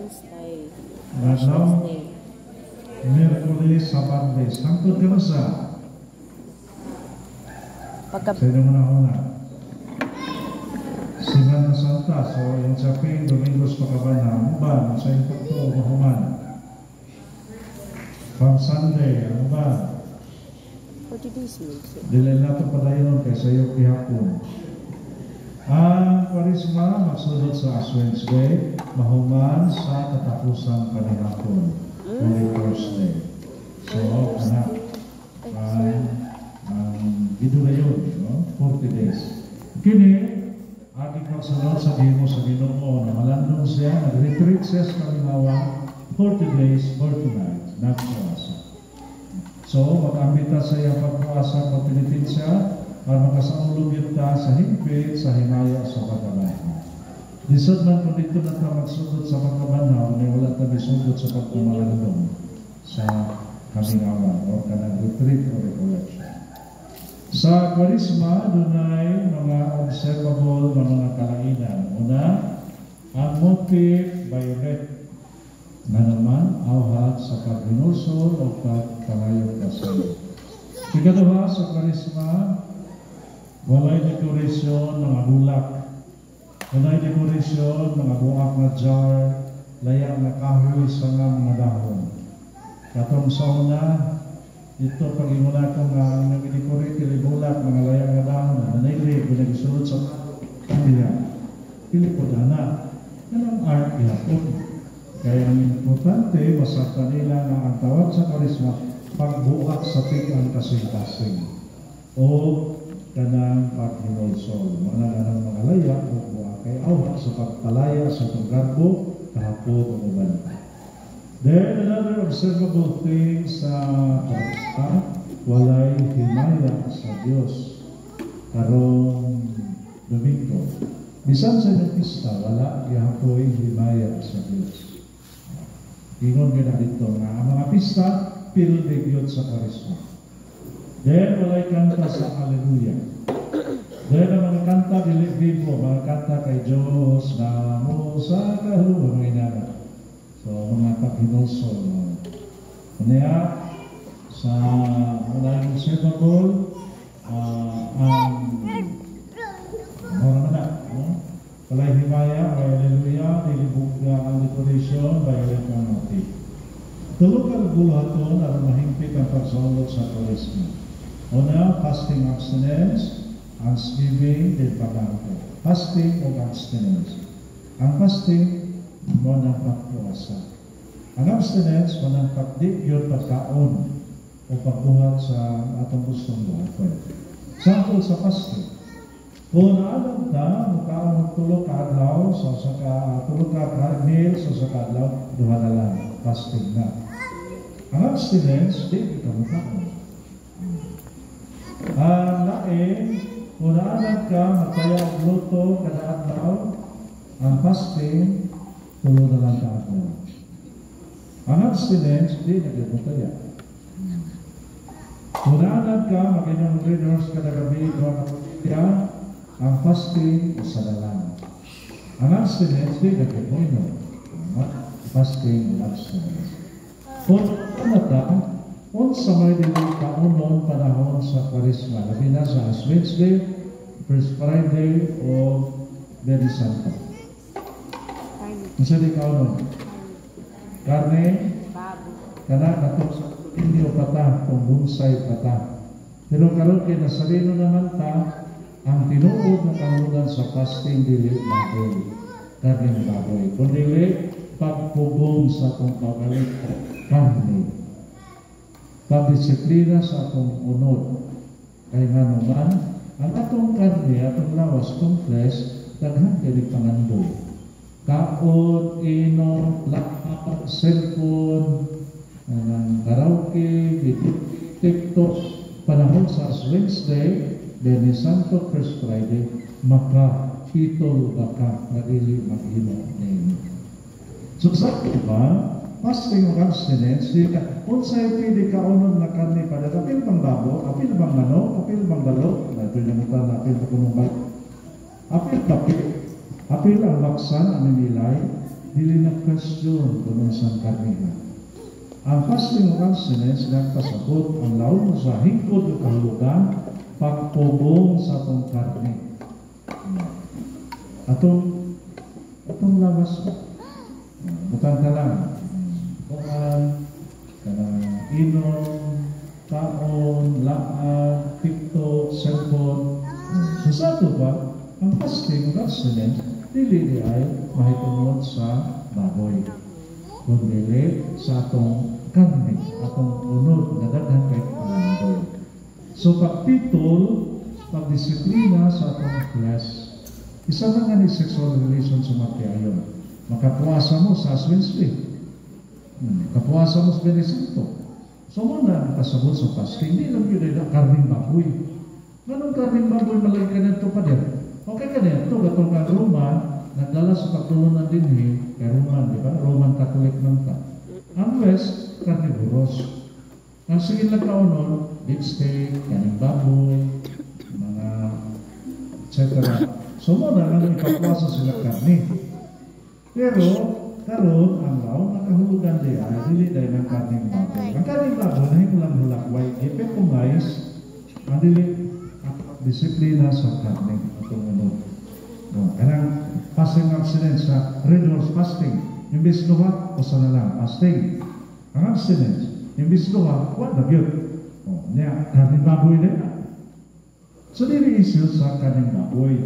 Wednesday. Adlaw, Tuesday. Miyerkules sa Biyernes. Hangtod kanus-a? Pagka Sa inyong una-una. Semana Santa, so yung sa Pin, Domingos pagkabanhaw, ang uban, sa inyong pagtuo, mahuman. Palm Sunday, ang uban. 40 days mo siya. Dili na ito padayon kay sayo gihapon. Ang Kwaresma magsulod sa Ash Wednesday, mahuman sa katapusang panihapon, Holy Thursday. So, anak, Ay, ang, sorry. Ang gidurayon, no? 40 days. Kini, aging magsunod sa gihimo sa Ginoo, na malandong siya, nag-retreat siya sa kamingawan, 40 days, 40 nights, nagpuasa. So, mag-ambit ta sa iyang pagpuasa, pagpenitensya, aron makasaulog gyud ta sa hingpit sa himaya sa pagkabanhaw. Lisod man kung didto na ta magsugod sa pagkabanhaw, may wala ta misugod sa pagpamalandong sa kamingawan or kanang retreat or recollection. Sa Kwaresma, dunay mga observable na mga kalainan. Una, ang motif violet nga naman awhag sa paghinulsol o pagpangayo pasaylo. Ikaduha, sa Kwaresma, walay dekorasyon mga bulak. Walay dekorasyon mga buak nga jar, laya nga kahoy sa nga mga dahon. Katong sa una, ito pag inguna ko nga ang nag-decorate dili bulak, mga laya nga dahon, nanili, pinagisulod sa diha. Dili po na. Kanang art gihapon. Kaya ang importante, masabtan nila nga ang tawag sa Kwaresma, pagbuak sa tig-ang kasing-kasing o kanang paghinulsol. Mga kanang mga laya o buak kay awhag sa pagpalaya sa atong garbo, kahapon o uban. Then another observable thing sa Kwaresma, walay himaya sa Dios karong Domingo. Bisan sa inyong pista, wala gihapoy himaya sa Dios. Ingon gyud na dito nga ang mga pista pildi gyud sa Kwaresma. Then walay kanta sa Hallelujah. Then ang mga kanta dili bibo, mga kanta kay Diyos na mo sa kahuwa, mga inana. So mga paghinulsol. No? Kanya sa walay observable ang mora man na, no? Walay himaya, walay hallelujah, dili bugga ang decoration, violet ang motif. Tulo ka buluhaton aron mahingpit ang pagsulod sa Kwaresma. Una, fasting, abstinence, almsgiving, then pag-ampo. Fasting o abstinence. Ang fasting, mao nang pagpuasa. Ang abstinence, mao nang pagdi gyud pagkaon o pagbuhat sa atong gustong buhaton. Sample sa fasting. Kung naanad ta, mukaon og tulo ka adlaw, sa usa ka tulo ka meal sa usa ka adlaw, duha na lang, fasting na. Ang abstinence, di ka mukaon. Ang lain, kung naanad ka, magtaya og luto kada adlaw, ang fasting, tulo na lang ka adlaw. Ang abstinence, di na gyud motaya. Kung naanad ka, mag-inom og Red Horse kada gabi, duha ka botella, ang fasting, usa na lang. Ang abstinence, di na gyud mo inom. Fasting and abstinence. Kung ano ta, unsa may dili kaunon panahon sa Kwaresma, labi na sa Ash Wednesday, First Friday, o Biyernes Santo? Karne. Unsa di kaunon? Karne, Baboy. Kana katong sa inyo pata, kung bonsai pata. Pero karon kay Nazareno naman ta, ang tinuod na kaunon sa fasting dili baboy, karneng baboy, kundi pagpugong sa atong pabalik karne. Pagdisiplina sa atong unod. Kay nga naman, ang atong karne, atong lawas, atong flesh, daghan kay pangandoy. Kaon, inom, laptop, cellphone, ang karaoke, video, TikTok, panahon sa Ash Wednesday, Biyernes Santo, First Friday, maka pitol ba ka na dili maghimo nini. So sa ba, fasting o abstinence, di ka, unsay pwede kaunon na karne pa apil bang babo, apil bang manok, apil bang balo, na ito yung mutan na apil pa kunong balo. Apil kapil, apil ang baksan, ang nilay. Dili na question kung unsang karniha. Ang fasting ug abstinence nagpasabot ang laom sa hingkod ug kahulugan, pagpugong sa atong karne. Atong lawas ba? Butang ka lang. Kuan, kanang inom, kaon, laag, TikTok, cellphone. So sa ato ba, ang fasting ug abstinence, dili di ay mahitungod sa baboy, kundi sa atong karne, atong unod nga daghan kay palandoy. So pagpitol, pagdisiplina sa atong flesh, isa na nga ni sexual relation sa matiayon. Makapuasa mo sa Wednesday. Kapuasa mo sa Biyernes Santo. So mo na nakasabot sa fasting, di lang yun ay karning baboy. Nganong karning baboy malagi ka nito pa din? Okay ka nito, gatong kang Roman, nagdala sa pagtulunan din kay Roman, di ba? Roman Catholic man ta. Ang West, carnivorous. Ang sige lang kaunon, beef steak, kaning baboy, mga etc. So mo na lang ipapuasa sila karne. Pero karon ang laom nga kahulugan di ay dili dahil ng karning baboy. Ang karning baboy nahimo lang hulakway, epitomize ang dili at disiplina sa karne atong unod. No, kanang fasting abstinence sa Red Horse fasting, imbis duha, usa na lang fasting. Ang abstinence, imbis duha, wa na gyud. Oh, nya karning baboy din. So dili issue sa karning baboy.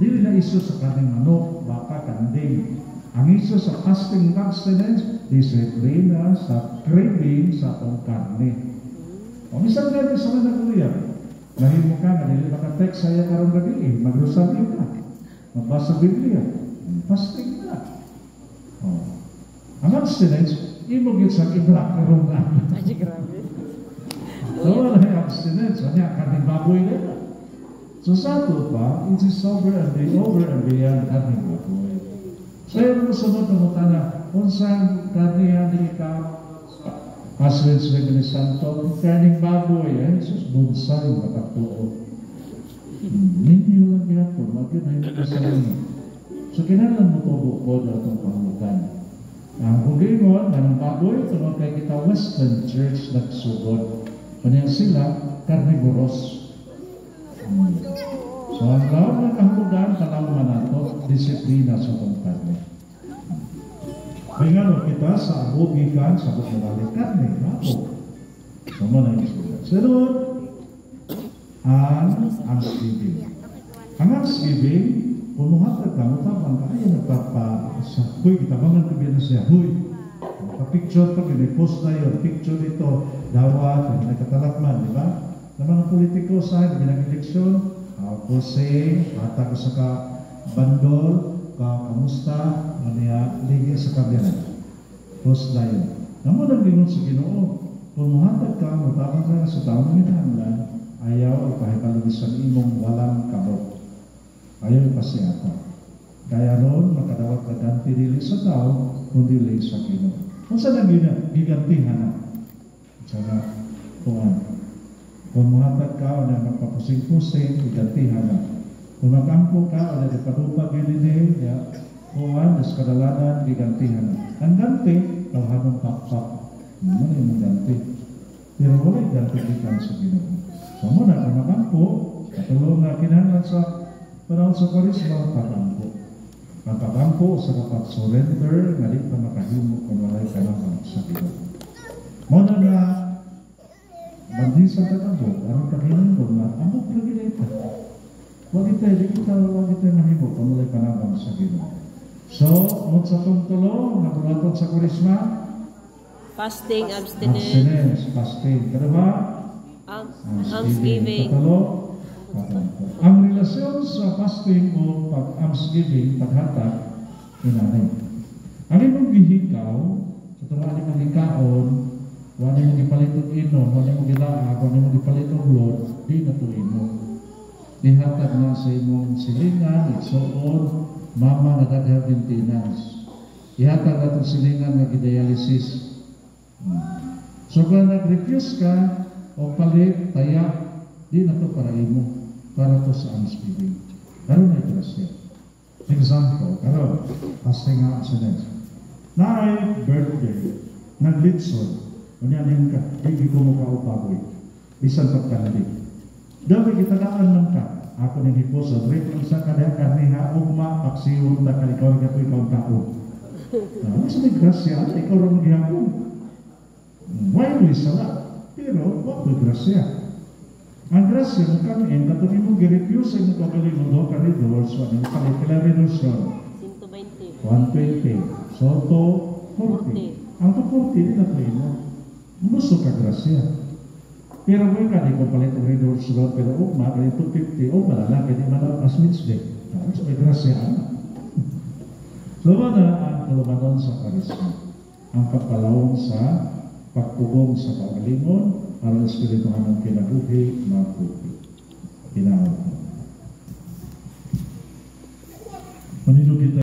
Dili na issue sa karning manok, baka, kanding. Ang issue sa fasting ug abstinence, disiplina sa craving sa atong karne. O bisan gani sa mga kuya, mahimo ka nga dili maka-text saya karong gabi, eh, magrosaryo ka. Magbasa Biblia. Fasting na. Oh. Ang abstinence, imo gyud sa i-block karong na. Ay, grabe. So, wala yung abstinence. Ano, karning baboy na. So sa ato pa, it is over and beyond karning baboy. So yung mga sunod na mutana, unsang karnihan ni ikaw, Ash Wednesday, Biyernes Santo, karning baboy, eh, Jesus, bonsai, matagtuo. Ninyo lang gyapon, magyud na yung sa inyo. So kinahanglan mo tubo ko atong kahulugan. Ang hugingon, anong baboy, tungod kay kita Western Church nagsugod. Kanya sila, carnivorous. So ang laom ng kahulugan, tanaw man nato, disiplina sa atong karne. Kaya nga no, kita sa abo gikan sa bukmurali karne, ako. So mo na yung sunod, ang almsgiving. Ang almsgiving, kung muhatag ka, mutabang ka, ay nagpapa, sa, huy, gitabangan ko na siya, huy. Pa-picture pa, post na yun, picture dito, dawat, hindi nagkatalakman, di ba? Na mga politiko sa ginag-eleksyon, posing, hatag ko sa ka bandol, ka kamusta, niya, ligi sa kamera. Post na yun. Namo nang lingon sa Ginoo, kung muhatag ka, mutabang ka sa taong ginahanglan, ayaw ipahibalo bisan imong walang kamot. Ayaw ipasiata. Kaya ron, makadawat ka ganti dili sa tao, kundi dili sa Ginoo. Kung saan ang gigantihan na? Sana, kung muhatag ka o na magpapusing-pusing, gigantihan na. Kung magampo ka o na ipadupag yun din, ya, kuan, sa kadalanan, gigantihan na. Ang ganti, tawhanong pakpak. Ano na yung ganti? Pero wala yung ganti gikan sa Ginoo. So mo na, kung magampo, katulong nga kinahanglan sa panahon sa Kwaresma, pagampo. Ang pagampo sa kapag surrender, nga di pa makahimo kung walay kanang sa Ginoo. Mo na nga, banhisan tagambo, aron kahinungdom nga, ambok lagi na ito. Wag kita, di kita, wag kita mahimo kung walay panabang sa Ginoo. So, unsa tong tulo, nga sa Kwaresma? Fasting, abstinence, Abstinence, fasting. Kadua, almsgiving. Katalo, pagampo. Ang relasyon sa fasting o pag-almsgiving, paghatag, inanay. Ang imong gihikaw, sa tunga imong gikaon, wala imong gipalit og inom, wala imong gilaag, wala imong gipalit og load, di na to imo. Nihatag na sa imong silingan, igsuon, mama nga daghang maintenance. Ihatag na itong silingan nga gidialysis. So kung nag-refuse ka, o palit, taya, di na to para imo, para to sa almsgiving. Karon na grasya. Example, karon, fasting nga abstinence. Naay birthday, naglitson, unya ning ka, di ko mo kaupaboy. Bisan pagkandi. Daw gitadaan man ka, ako ning hipuson, rate lang sa kada karniha, ugma, paksiyon, ta ka ikaw rin ikaw tao. Ah, sa may grasya, ikaw rin maghihapon. Why mo sala? Pero, wa may grasya. Ang grasya mo kami, ang katong imong gi-refuse sa imong kaugalingon, do ka redors, wa nimo palit kila redors ron. 120. 120. So, 240. Ang 240, di na ito mo. Gusto ka grasya. Pero kung ka, di ko palit og redors ron, pero ugma, kaya 250, ugma na lang, kaya di man ang as Wednesday. Ah, so, may grasya. Ano? So, na ang tulumanon sa karisma. Ang pagpalawom sa pagpugong sa kaugalingon, aron Espiritu among kinabuhi, maputi. Hinaot. Manindog kita.